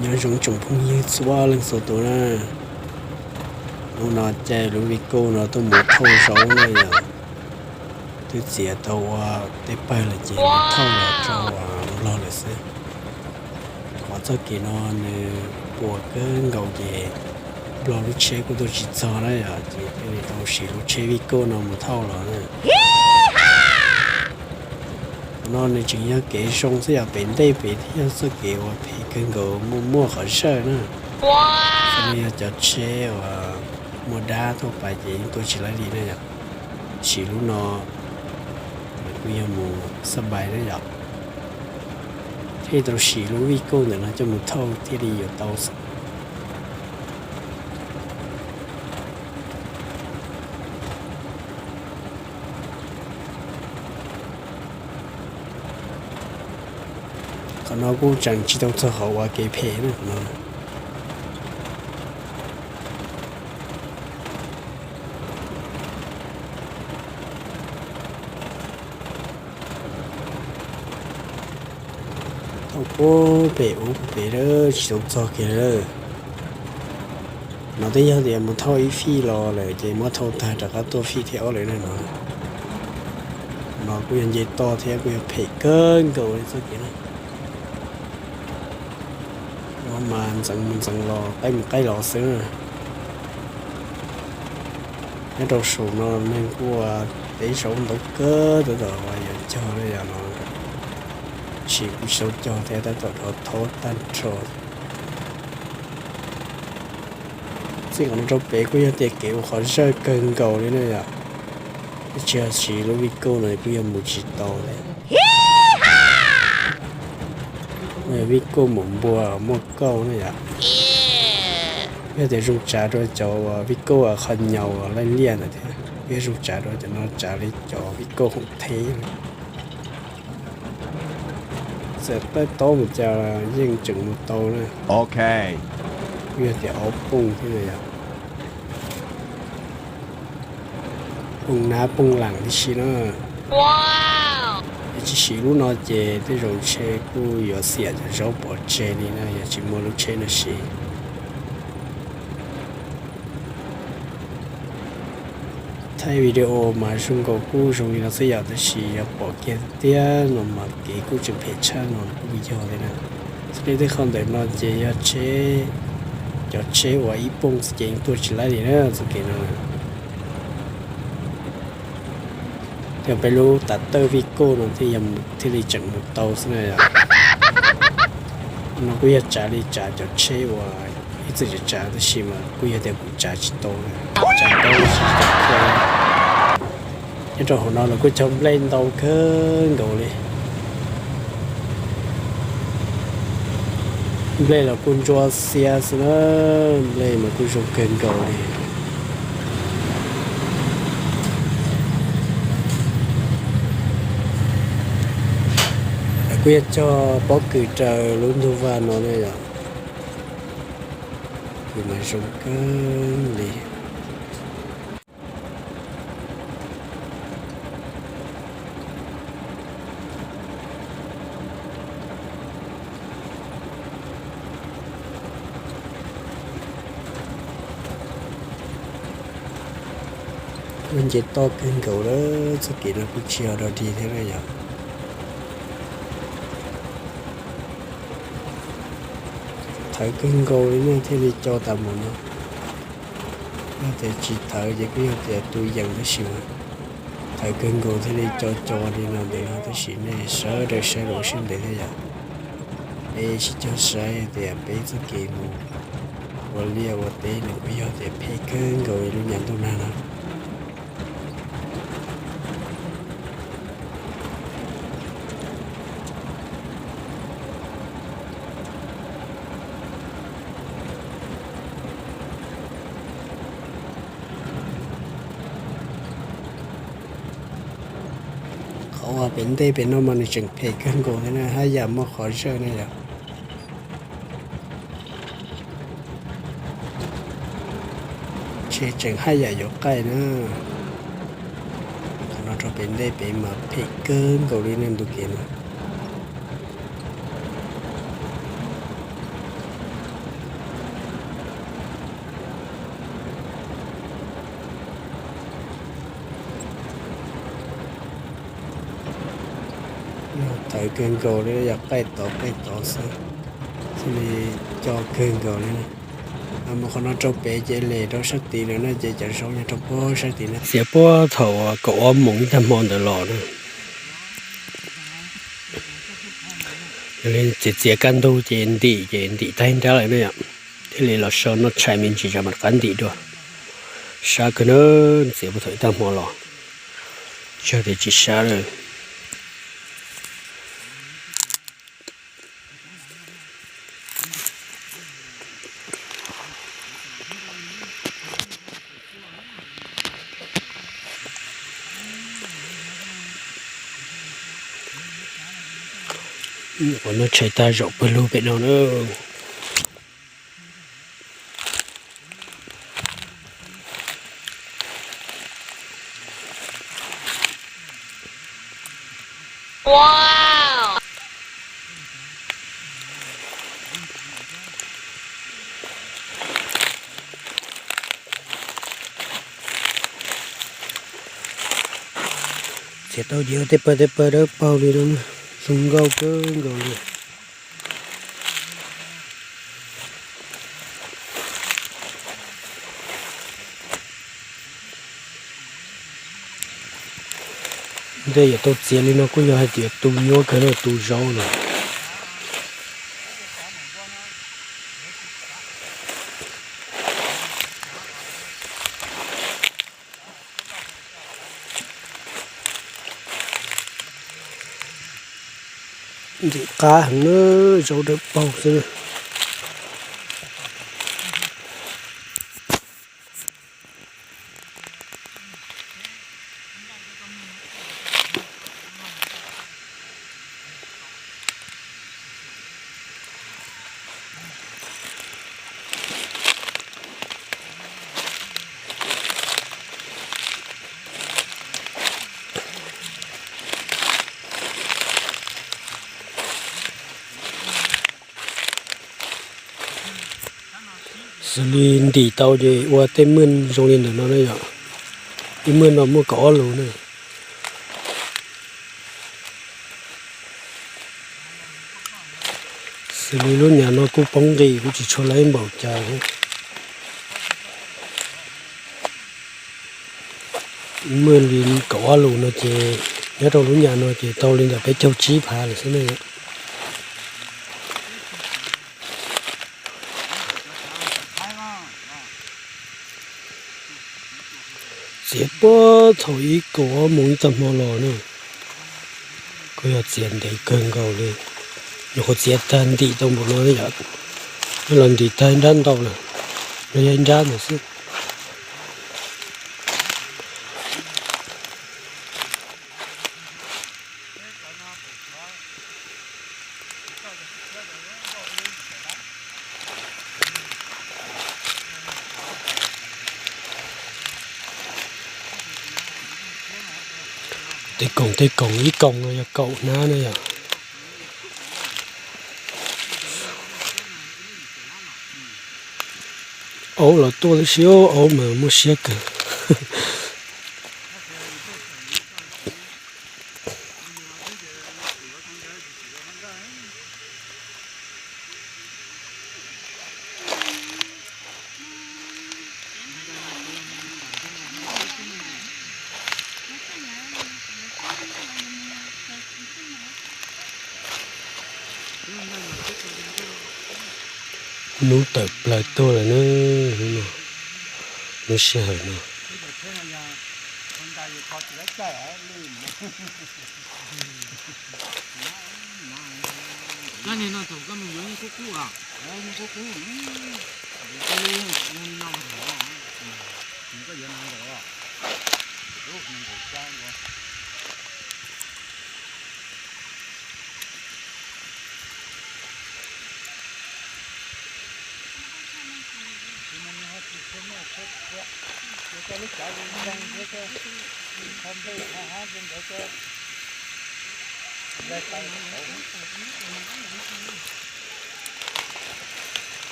Nyob zoo tsoom phooj ywg txhua leej txhua tus na. Hnub no caij lub vij kauj no tuaj mus thauj zaub na yom. Twb txiav tau ua tej pawg lawm ces thauj los rau Nplog lawm xwb. Qhov txoj kev no nws puas kawg nkaus ces Nplog lub tsheb kuj tuaj tsis txog na yom, ces thiaj li tau siv lub tsheb vij kauj no mus thauj los na. Qhov no nws tseem yog kev zoo xwb yom, pem ntej pem thiaj yog txoj kev uas phem kawg nkaus muaj muaj qhov zawj na. Xws li yog cov tsheb uas muaj dab tuaj pais ces yeej tuaj tsis laib li na yom. Siv lub no kuj yog mus xab pais na yom. Thiaj tau siv lub vij kauj ntawm no coj mus thauj thiaj li yuav tau xwb. Qhov no kuj tseem tsis tau txog qhov uas kev phem na qhov no. Thauj puag pem ub pem lawm tsis tau txog kiag lawm. No twb yog tias mus thauj ib fij los lawm ces muab thauj tag rov qab tuaj fij thib ob lawm na no. No kuj yog nce toj thiab kuj yog phem kawg nkaus li txoj kev na. No mas ntxeev mus ntxeev los qaij mus qaij los xwb na. Nyob rau saum no neeg kuj ua teb zaub ntau kawg tab tom yuav cog na yom no. Tab sis kuj tsis tau cog thiab tab tom rov thauj tag nrho. Txij qhov no rau pem kuj yog tias kev ua qhov zawj kawg nkaus li na yom. Tab sis lub vij kauj no kuj yog mus tsis tau li. Vij kauj mus npua muaj kauj na yom. Yog tias zoo tsav rau cov uas vij kauj qhov nyaus laij liaj ntawd thiab, yog zoo tsav rau cov no tsav li cov vij kauj hoom theb. Txawm taij taub mus cas yeej tseem mus tau na. Ok, kuj yog tias ob pooj thiab na yom. Pooj nab pooj lam tib si na. Yog tsis siv lub no ces tej zaum ntshe kuj yuav xiam cov zaub pov tseg li na yog tsis muaj lub tsheb no siv. Thaij video mas zoo nkaus kuj zoo li no xwb yom, tab sis yog pom kiag tiag no mas kev kuj tseem phem tshaj no kuj yog li na. Txij li tej qho ntawm no ces yog tsheb, cov tsheb uas ib pooj xwb ces yeej tuaj tsis laib li na txoj kev no. Yog peb lub tav tawj vij kauj no thiaj li tseem mus tau xwb na yom. No kuj yog tsav li tsav cov tsheb uas ib txwm tsav tsav tab sis mas kuj yog tias kuv tsav tsis tau, tsav tau tsis tau. Nyob rau hauv no los kuj cog nplej ntau kawg nkaus li. Nplej los kuj ntsuab xiab xwb na, nplej mas kuj zoo kawg nkaus li. Kuj yog cog pob kws raws lub ntug vaj no ne yom, kws mas zoo kawg li. Kuj nce toj kawg nkaus lawm, txoj kev no kuj tsis yog dog dig thiab na yom. Thawv kawg nkaus li ne thiaj li co tas mus no. Yog tias tsis thawv ces kuj yog tias tu yees tab sis mas thawv kawg nkaus thiaj li co co li no ntawd no, tab sis nej sawv daws saib los ua siab ntev thiab yom. Peb sib cog saib tias peb txoj kev mus ua liaj ua teb nws kuj yog tias phem kawg nkaus li lub nyam ntuj nag no. Qhov uas pem ntej pem no mas nws tseem phem kawg nkaus thiab na, haj yam muaj qhov zawj ne yom. Ntshe tseem haj yam yuav qaij na. Qhov no rau pem ntej pem mas phem kawg nkaus li ne ntu kev no. Kawg nkaus li, yog qaij tod qaij tod xwb, thiaj li co kawg nkaus li. Mus qhov no rau pem ces lem rau sab tid lawm na, ces cov zaub nyob rau puag sab tid na. Txiav puag thaum kaum ob moos ib tag hmo ntawd los na. Yog li txiav txiav kaj ntug ces ntim, ces ntim tag nrab lawm na yom. Thiaj li los so noj tshais me ntsis tsam mam rov qab ntim dua. Sab kawg na, txiav puag thaum ib tag hmo los, tsis yog tias tsis sab lawm. Ua noj tshais tag zaum pawg lug pem no na. Txiav tau ces ua tej pawg tej pawg dawb paug li no, zoo nkauj kawg nkaus li. Ntej yuav tau txiav li no kuj yog hais tias tu nyuaj kawg na, tu zaub na. Ntxim qab heev na, zaub dawb paug xwb. Xws li ntim tau ces ua tej muaj zoo li ntawm no na yom. Ib muaj no muaj kaum ob lus na. Xws li lub nyam no kuj poob nqis, kuj tsis tshua laib npaum cas thiab. Muaj li kaum ob lus no ces nyob rau lub nyam no ces tau li ntawm peb caug tsib phav lawm xwb ne. Txiav puag thaum ib kaum ob moos ib tag hmo los na, kuj yog txiav ntev kawg nkaus li. Nyuam qhuav txiav tag ntim tau npaum no yom, los ntim tag ib nrab ntau lawm, los yog ib nrab ntawd xwb. Tej koom tej koom, ib koom no yog kaum hnab na yog. Aub los tuaj tib si, aub mas muaj siab kawg. Hnub tawm plaws tuaj lawm na, hnub no, lub sij hawm no.